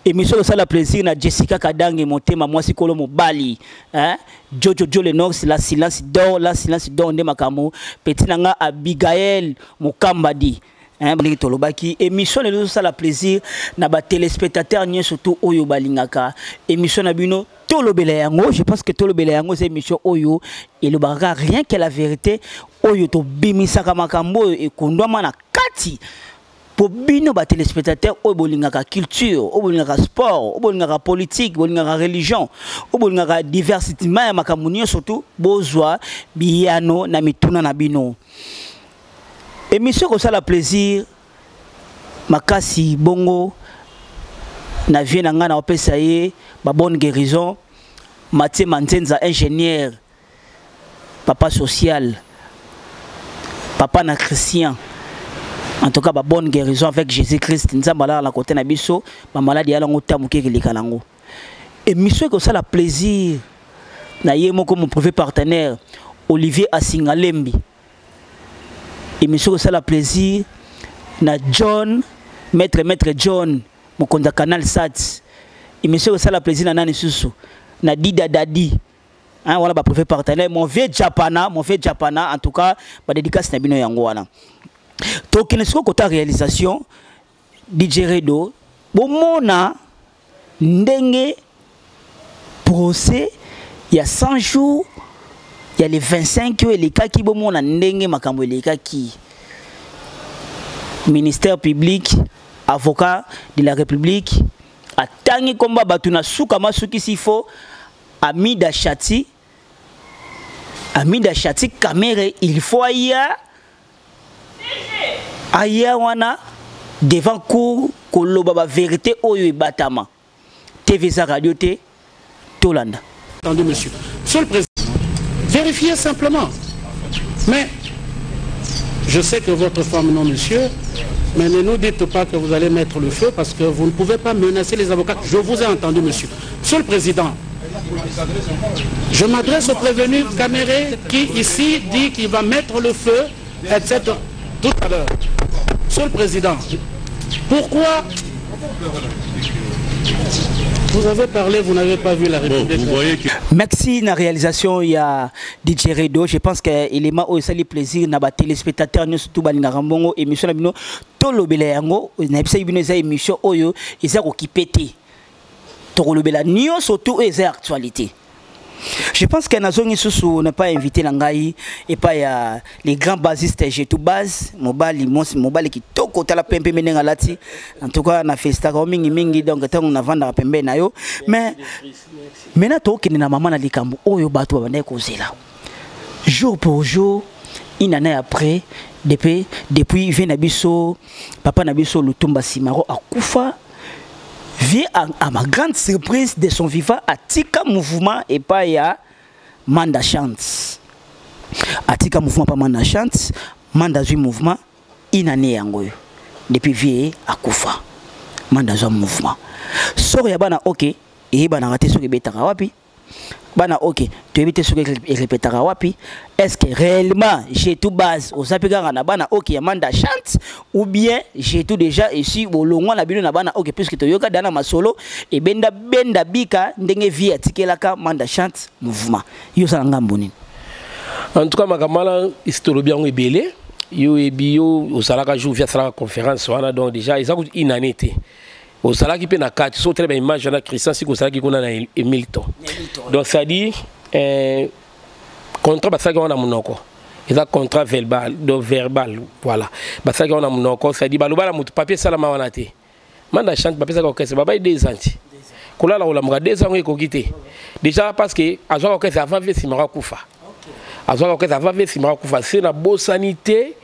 Émission kosala plaisir na Jessica Kadange Motema, mwasi kolo mobali, hein, Jojo Jo Lenox, la silence d'or, la silence d'or nde makambo. Petit na nga Abigaël Mokambadi, hein. Ndenge tolobaki, émission lelo ezosala plaisir na batéléspectateur nyonso tu oyo balingaka émission na bino Tolobela yango. Je pense que Tolobela yango eza émission oyo elobaka rien que la vérité, oyo tobimisaka makambo oyo ekondwama na kati po bino batéléspectateur oyo bolingaka culture, oyo bolingaka sport, oyo bolingaka politique, bolingaka religion, oyo bolingaka diversité ya makambo nyonso tu, bozwa biyano na mituna na bino. Émission kosala plaisir makasi bongo na vie na ngai, na opesa ye babonne guérison, Mathieu Manzenza, ingénieur, papa social, papa na Christian. En tout cas, ba bonne guérison avec Jésus-Christ. Nzambe ala na côté na biso, ba maladie ala ngo tamu ke leka nango. Émission ekosala plaisir na ye moko mon privé partenaire Olivier Asingalembi. Émission ekosala plaisir na John, maître maître John mokonzi ya Canal Sat. Émission ekosala plaisir na nani susu na Dida Dadi. Hein, voilà ba privé partenaire mon vieux Japana, mon vieux Japana en tout cas ba dédicace na bino yango wana. Tokende siko kota réalisation DJ Redo bomona ndenge procès ya 100 jours ya le 25 oyo elekaki, bomona ndenge makambo elekaki. Ministère public, avocat de la République atangi komba bato na suka masukisi fo Amida Chati, Amida Chati Kamere, il faut aya aya wana devant cour koloba ba vérité oyo ebatama. TV za radio te tolanda. Attendez monsieur. Monsieur le président, vérifiez simplement. Mais je sais que votre femme non monsieur, mais ne nous dites pas que vous allez mettre le feu parce que vous ne pouvez pas menacer les avocats. Je vous ai entendu monsieur. Monsieur le président, je m'adresse au prévenu Kamere qui ici dit qu'il va mettre le feu, etc. Tout à l'heure. Monsieur le président, pourquoi vous avez parlé, vous n'avez pas vu la République. Bon, vous voyez que... Merci na réalisation il y a DJ Redo. Je pense que élément oyo esali plaisir na ba téléspectateurs nyonso tout balingaka mbongo émission na bino tolobela yango na bisa bino eza émission oyo eza kokipe te. Tokolobela nyonso tout eza actualité. Je pense que nazongi susu n'est pas invité na ngai et pas ya les grands basistes j'ai tout base mobali mobali kitoko tala pempe menenga lati en tout cas na festa ko mingi mingi donc tango na vanda pembe na yo mais maintenant to kende na mama na likambo oyo bato ba bandai kozela jour pour jour une année après depuis vient na biso papa na biso Lutumba Simaro akufa. Vient à ma grande surprise de son vivant atika mouvement et pas ya Manda Chance. Atika mouvement pas Manda Chance, Manda zui mouvement une année yango. Depuis vie akufa. Manda zui mouvement. Sori ya bana OK, et bana raté soki betaka wapi? Bana OK, tu éviter soki répétaka wapi? Est-ce que réellement j'ai tout base aux apigara na bana OK ya Manda Chante ou bien j'ai tout déjà ici bolongwa na bino na bana OK puisque toyoka dana masolo et benda benda bika ndenge vie atikelaka Manda Chante mouvement. Yo sala ngambo nini? En tout cas makamala histologie yango ebele yo ebio osalaka jour via sala conférence wana donc déjà ils ont une année té. Osalaki pe na kati so très bien image na Christian si osalaki kuna na Milton. Donc ça dit contrat basaki wana munoko. Eza contrat verbal, donc verbal voilà. Basaki wana munoko, ça dit baloba la mutu papier salama wana te. Manda chante papier saka orchestre baba 2 ans. Kolala olamka 2 ans ekoki te. Déjà parce que azwa orchestre avant vie simara kufa. Azwa orchestre avant vie simara kufa, c'est na bo sanité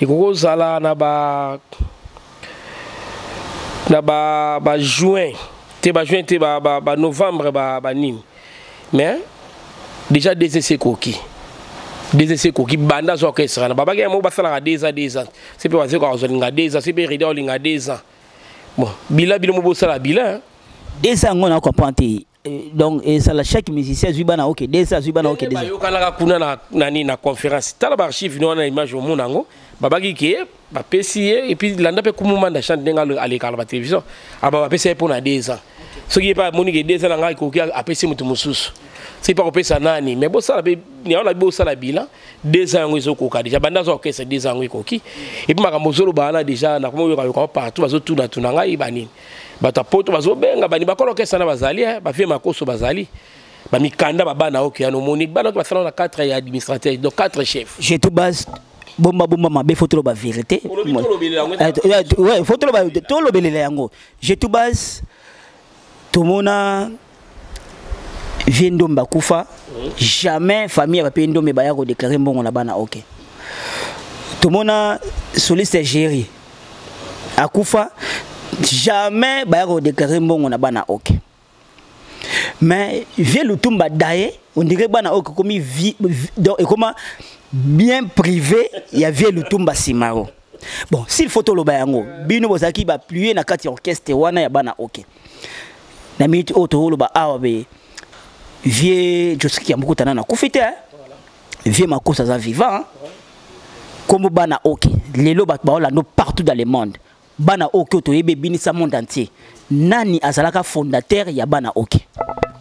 ekoko zala na ba na ba ba juin te ba juin te ba ba, ba novembre ba ba nini mais déjà DCC koki DCC koki banda zo orchestre na babaki mo basala 2 ans 2 ans c'est pe bazeko azolinga 2 ans c'est pe rida olinga 2 ans bon bila bilo mo bosala bila 2 ans on a comprendre donc et ça la chaque musicien zui bana OK 2 ans zui bana OK 2 ans yokanaka kuna na nani na conférence tala ba archive no na image au monde ngo babaki ke ba PCA et puis landa pe kumu manda chante ndenga aleka la télévision aba ba PCA pour na 2 ans ce qui est pas monique 2 ans nga koki a PC mutu mususu c'est pas kopesa nani mais bosala pe ni ona bosala bilan 2 ans ngo ezokoka déjà banda zo orchestre 2 ans ngo ekoki et puis makambo zolo bana déjà na komo yoka yoka partout bazo tuna tuna ngai banini bato poto bazo benga bani bakolo orchestre na bazali hein ba vie makoso bazali ba mikanda ba bana ok ano monique bana ba sala na 4 ya administrateur donc 4 chefs j'ai tout base bomba bomba mabe faut trop ba vérité ouais faut trop ba to lobelela yango j'ai tout base tomona viendo mbakufa jamais famille ba pe ndombe ba ya ko déclarer mbongo na bana OK tomona soliste Jerry akufa jamais ba ya ko déclarer mbongo na bana OK mais vieux Lutumba daye on dirait bana OK comme vie donc et comment bien privé il y a vieux Lutumba Simaro. Bon, s'il faut toloba yango, bino bozalaki ba plier na kati ya orchestre wana ya bana OK. Na minute oyo toloba awa be vieux Josky Kiambukuta na nakufi te, hein? Vieux Makossa aza vivant, hein? Kombo bana OK. Lelo bato baolanda partout dans le monde. Bana OK oyo toyebi ebinisa monde entier. Nani azalaka fondateur ya bana OK?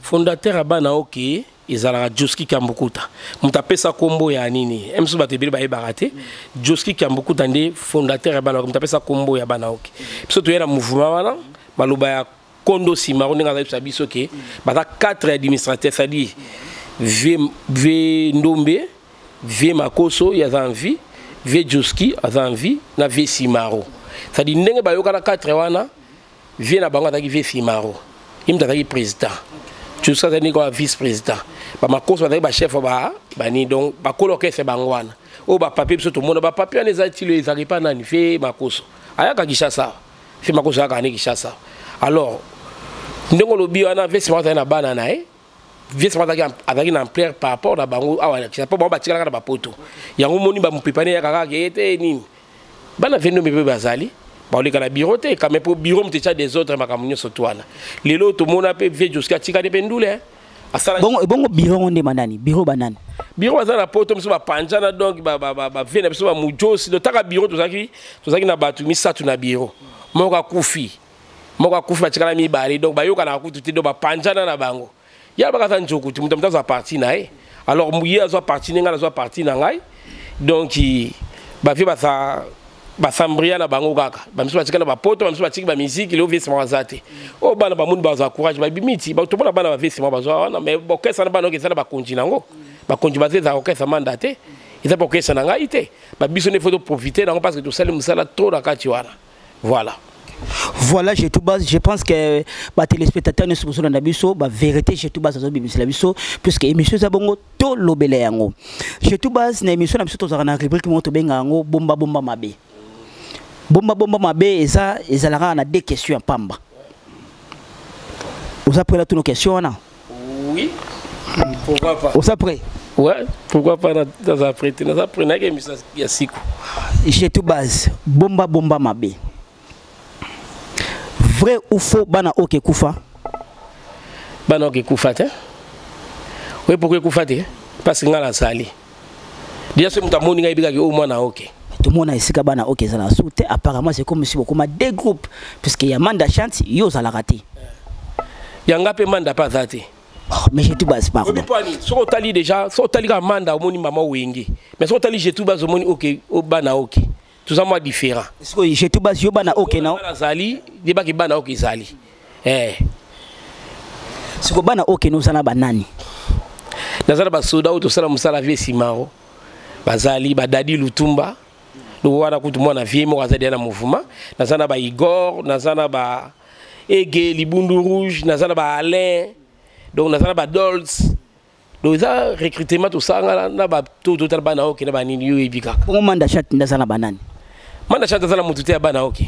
Fondateur ya bana OK ezalaka Josky Kiambukuta. Moto apesa kombo ya nini? Mosusu bato ebele bayebaka te. Josky Kiambukuta nde fondateur ya bana OK, moto apesa kombo ya bana OK. Biso toye na mouvement wana, maloba ya Kondo Simaro ndenge azalisa biso ke baza 4 administrateurs, c'est-à-dire V Ndombe, V Makoso ye aza en vie, V Josky aza en vie na V Simaro. C'est-à-dire ndenge bayokana 4 wana, V na bango azalaki V Simaro, ye moto azalaki président, Josky azalaki kaka vice président, bamakoso bazalaki bachef ba bani, donc bakolo orchestre bango wana oyo bapapier biso tomona bapapier wana eza tilo ezalaki pa nani? V Makoso ayaka Kinshasa, V Makoso ayaka ne Kinshasa. Alors ndenge olobi wana, V Simaro azalaki na bana na ye, V Simaro azalaki na ampleur par rapport na bango awa na Kinshasa, mpo bango batikalaka na bapoto yango moni bamopepane eyaka kaka ye te nini. Bana V Ndombe mpe bazali baoleka na bureau te quand même, mpo bureau moto etya des autres makambo nyonso to wana. Lelo tomona mpe V Josky atikali mpe ndule asala. Bongo bongo bureau ngo nde banani? Bureau banani? Bureau baza na poto, biso bapanjana, donc bave na biso bamujosi. Donc taka bureau tozalaki na bato misato na bureau, moko akufi, moko akufi, batikala mibale, donc bayokanaka kutu te, donc bapanjana na bango. Ya baka aza nzoku te, moto moto azwa parti na ye. Alors ye azwa parti nde, ngai nazwa parti na ngai, donc bavie baza basambria na bango kaka. Bamisu batikala bapoto, bamisu batiki bamiziki. Lelo vie Simaro aza te. Oyo bana bamoni bazwa courage, babimi ti tomona bana bavie Simaro bazwa wana, mais bokesa na bana oyo eza na bakonzi nango, bakonzi baza, ezala kokesa manda te, eza bokesa na ngai te. Babiso nde faut toprofite nango parce que tosali mosala trop na kati wana, voilà. Voilà, j'ai tout bas. Je pense que ba téléspectateurs ne sont na biso, ba vérité j'ai tout bas azo bimisela biso puisque émission za bongo to lobele yango. J'ai tout bas na émission na biso tozaka na rubrique mo to benga yango bomba bomba mabe. Bomba bomba mabe eza ezalaka na deux questions pamba. Oza prêt là toutes nos questions wana? Oui. Pourquoi pas? Oza prêt? Ouais, pourquoi pas, naza prêt, naza prêt na émission ya siku. J'ai tout base. Bomba bomba mabe. Vrai ou faux, bana OK kufa? Bana OK kufa te. Oui, pourquoi kufa te? Parce que nga nazali. Déjà soki moto amoni ngai ebikaki oyo mwana OK. Tomona esika bana OK ezala su te. Apparemment, c'est comme si bokoma deux groupes, puisque ya Manda Chante, yo ozalaka te. Yanga mpe Manda mpe aza te. Oh, mais j'ai tout base, pardon. Obi poani, soki otali déjà, soki otali kaka Manda, omoni mama Wenge. Mais soki otali j'ai tout base, omoni OK, o bana OK. Toza mwa différent. Sikoyo j'ai tout base, yo bana OK na nazali, yebaki bana OK ezali. Eh. Sikoyo bana OK no oza na banani? Naza na basoda oyo tosala mosala, vie Simaro bazali, badadi Lutumba, donc wana kutu mwana vie moko aza deya na mouvement. Naza na baigor, naza na ba Ege Libundu Rouge, naza na ba Alain, donc naza na badols, donc eza recrutement tosanga na bato totala bana oke na banini yo oyebi kaka. Bongo Manda Chante nde aza na banani? Manda Chante aza na motu te ya bana oke.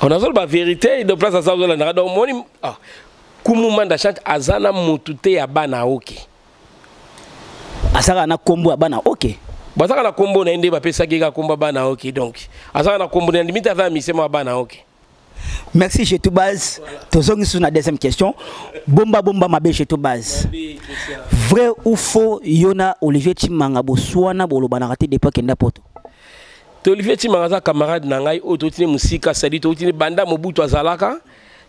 Nazoloba vérité de place aza ozolandaka, donc omoni, ah, kumu Manda Chante aza na motu te ya bana oke. Azalaka na kombo ya bana OK? Bazalaka na kombo na ye nde bapesaki kaka kombo ya bana oke, donc azalaka na kombo na ndimi te, aza na misemo ya bana oke. Merci chez tout base. Tozongi sur la deuxième question. Bomba bomba mabe chez tout base. Vrai ou faux, Yona Olivier Chimanga boswana boloba na raté depuis kenda poto? Te, Olivier Chimanga aza camarade na ngai oyo totini mosika, sadi totini banda Mobutu azalaka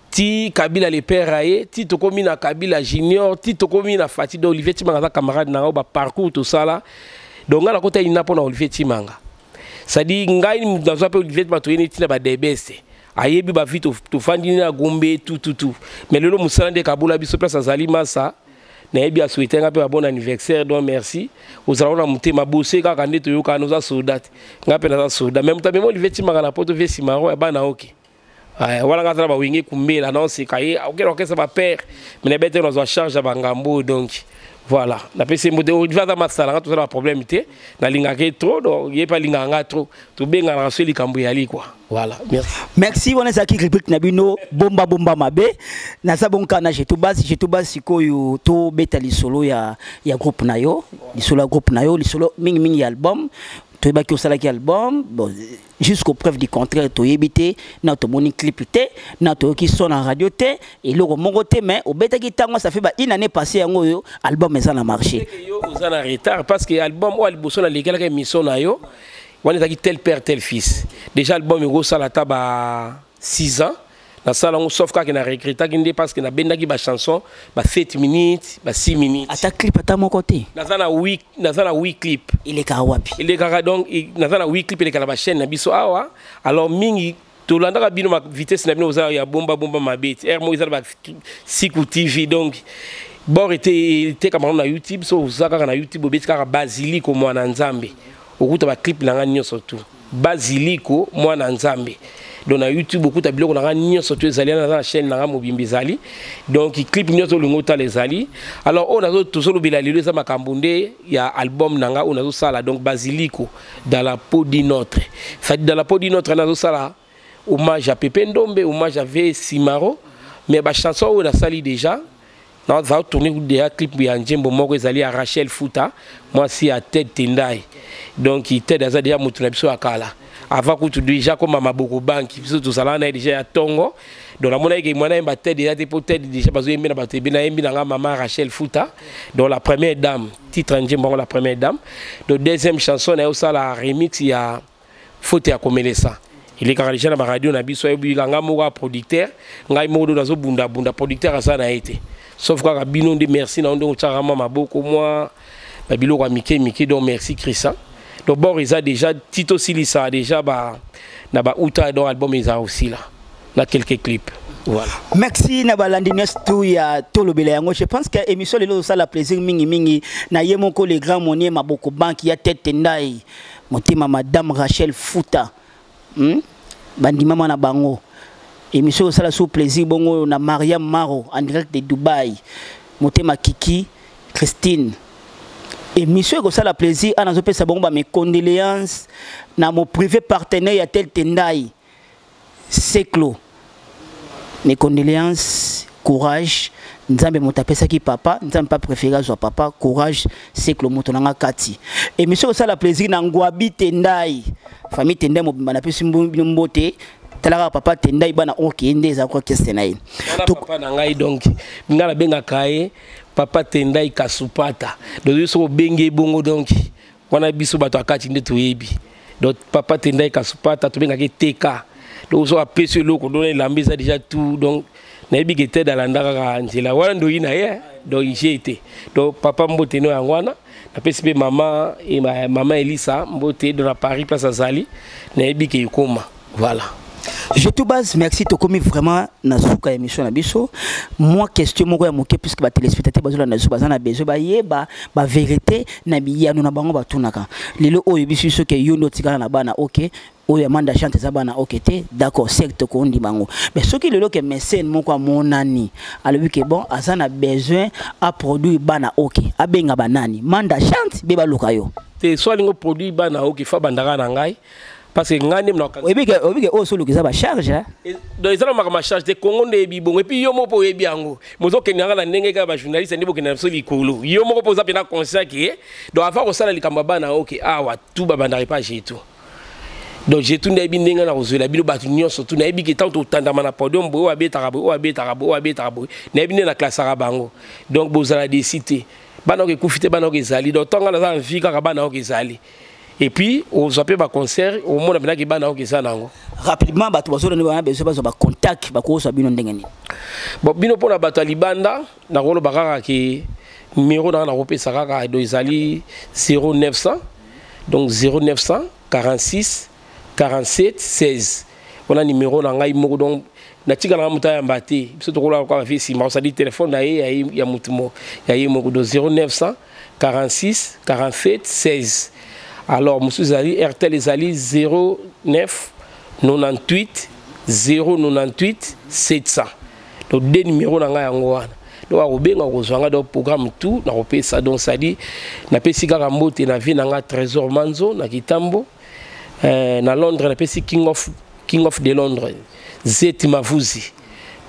ti Kabila le père aye, ti tokomi na Kabila junior, ti tokomi na Fati. Donc Olivier Chimanga aza camarade na ngai oyo baparcours tosala. Donc ngai nakota ina mpo na Olivier Chimanga, c'est-à-dire ngai nazwa mpe Olivier Chimanga, toyeni ntina badebese, ayebi bavi tofandi na Gombe tututu, mais lelo mosala nde kabola biso. Place azali masa nayebi asouhaite nga mpe ba bon anniversaire, donc merci. Ozala na motema bose kaka nde toyokana, oza soldat, nga mpe naza soldat, mais moto amema Olivier Chimanga na poto, vie Simaro ya bana oke wana, nga aza na bawenge kumbela na oseka ye okende orchestre bapère, mais nayebi te nazwa charge ya bangambo. Donc voilà, napesi ye mbote. Olivier aza masala nga, tozala baproblème te, nalingaka ye trop, donc ye mpe alingaka nga trop, tobenganaka so likambo eyali quoi. Voilà, merci. Merci. Wana ezalaki rubrique na bino bomba bomba mabe. Naza bongo kaka na jeto base, jeto base. Sikoyo tobeta lisolo ya groupe na yo, lisolo ya groupe na yo, lisolo mingimingi ya album. Toyebaki osalaki album. Bon, jusqu'au preuve du contraire, toyebi te na tomoni clip te, na toyoki son na radio te, eloko moko te. Mais obetaki ntango, ça fait ba une année passée yango oyo album eza na marché. Yo oza na retard, parce que album oyo liboso nalekelaka émission na yo wana ezalaki Tel père tel fils. Déjà album ekosala ata ba 6 ans nasala yango, sauf kaka na regrettaki nde parce que nabendaki bachanson ba 7 minutes, ba 6 minutes. Ata clip ata moko te? Naza na 8 clip. Elekaka wapi? Elekaka, donc naza na 8 clip, elekaka na bachaîne na biso awa. Alors mingi tolandaka bino, ma vitesse na bino oza ya bomba bomba mabe ti aire moko eza na basiku TV. Donc bor ete etekamaka na YouTube. So oza kaka na YouTube, obeti kaka Basiliko Mwana Nzambe, okuta baclip na nga nyonso tu. Basiliko Mwana Nzambe, donc na YouTube okuta biloko na nga nyonso tu ezali. Naza na chaîne na nga mobimba ezali, donc clip nyonso olingi otala ezali. Alors oyo tozolobela lelo eza makambo nde ya album na nga oyo nazosala, donc Basiliko dans la peau d'une autre. C'est-à-dire dans la peau d'une autre, nazosala hommage à Pepe Ndombe, hommage à V Simaro. Mais bachanson oyo nasali déjà, naza tourner déjà clip ya nzembo moko ezali ya Rachel Futa, mwasi ya Ted Tendai. Donc Ted aza déjà motu na biso ya kala, avant kutu déjà koma maboko banki, biso tozalaka na ye déjà ya ntongo. Donc namonaki ke mwana yemba Ted eza te, mpo Ted déjà bazoyembi na bato ebele. Nayembi na nga mama Rachel Futa, donc La première dame, titre ya nzembo yango La première dame. Donc deuxième chanson na ye, osala remix ya Faute ya komelesa, elekaka déjà na baradio na biso. Ayebika ngai moko ya producteur, ngai moko do nazobundabunda, producteur aza na ye te, sauf kaka bino nde. Merci na yo ndenge otiaka mwa maboko, mwa babiloko ya mike mike. Donc merci Christian. Donc bord eza déjà ti tosilisa déjà ba na bauta, donc album eza aussi là na quelques clips, voilà. Merci na balandi nyonso tu ya Tolobela yango. Je pense que émission lelo osala plaisir mingi mingi na ye moko le grand Monier Maboko Banki ya Tete Ndai, motema madame Rachel Futa, Bandimama na bango. Émission osala sous plaisir bongo na Mariam Maro en direct de Dubaï, motema Kiki Christine. Émission ekosala plaisir ana azopesa bango ba mes condoléances na mon privé partenaire ya Tel Tendai Seclo. Mes condoléances, courage. Nzambe moto apesaki papa, Nzambe pa préféré azwa papa. Courage Seclo, moto nanga kati. Émission osala plaisir na Ngwabi Tendai, famille Tendai mobimba, napesi bino mbote. Talaka papa Tendai, bana okende eza kwa keste na ye. Papa na ngai, donc ngai nabengaka ye papa Tendai Kasupata. Donc soki obengi ye bongo, donc wana biso bato akati nde toyebi. Donc papa Tendai Kasupata, tobengaki tk. Donc so apesi eloko, donc elamba eza déjà tout. Donc nayebi ke te alanda kaka nzela wana, ndoyi na ye. Donc j'ai été, donc papa mbote no yango wana. Napesi mpe mama, mama Elisa mbote, donc na Paris place azali, nayebi ke ekoma. Voilà. Je tout base, merci. Tokomi vraiment na suka émission na biso. Moi, question moko ya moke, puisque ba téléspectateur bazola na biso baza na besoin bayeba ba vérité na biyano na bango batunaka. Lelo oyo biso soki yo ndo tikala na bana, OK, oyo Amanda chante eza bana, OK te, d'accord, certes kondi bango. Mais soki lelo ke mécène moko amonani, alobi ke bon, aza na besoin a produire bana, OK, abenga banani? Manda chante be baluka yo? Te, so alingo produire bana, OK, fa bandaka na ngai, parce que ngai nde Oyebi ke oyo soluka eza bacharge. Donc eza na makambo ya charge te. Kongo nde eyebi bongo. Et puis yo moko mpo oyebi yango, bozokende yanga na ndenge kaka bajournaliste nde bokende na biso likolo. Yo moko mpo oza mpena conscient ke donc avant kosala likambo ya bana, OK, awa tu babandaka epa Jetu. Donc Jetu nde ayebi ndenge na kozwela bino bato nyonso tu. Nayebi ke ntango totandama na podium boye, oyo abetaka boye, oyo abetaka boye, oyo abetaka boye, nayebi nde na klasaka bango. Donc bozala déçus te, bana oyo ekufi te, bana oyo ezali. Donc ntango naza na vie kaka bana oyo ezali, et puis ozwa mpe baconcert, omona mpenaki bana oyo eza nango. Rapidement, bato bazolanda bana besoin bazwa bacontact, bakozwa bino ndenge nini? Bon, bino mpona bato ya libanda, nakoloba kaka ke numéro nanga nakopesa kaka, donc ezali 0900, donc 0900 46 47 16. Wana numéro na ngai moko. Donc natikalaka moto ayamba te, biso tokolaka kaka vie nsima osali telefone na ye ya motu mo ya ye moko. Donc 0900 46 47 16. Alors mosusu ezali Airtel, ezali 09 98 098 700. Donc deux numéro na ngai yango wana. Donc akobenga, kozwa nga. Donc programme tout nakopesa. Donc sadi napesi kaka mbote na vie na nga Trésor Manzo na Kitambo, na Londres napesi King of de Londres Zeti Mavuzi,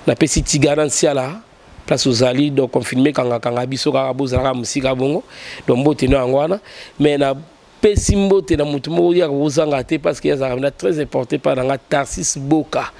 napesi Tigana Nsiala place ozali. Donc confirme kangakanga biso kaka, bozalaka mosika bongo. Donc mbote no yango wana. Mais na Napesi mbote na motu moko yaka kozanga te, parce que azalaka na très important mpa na nga, Tarsis Boka.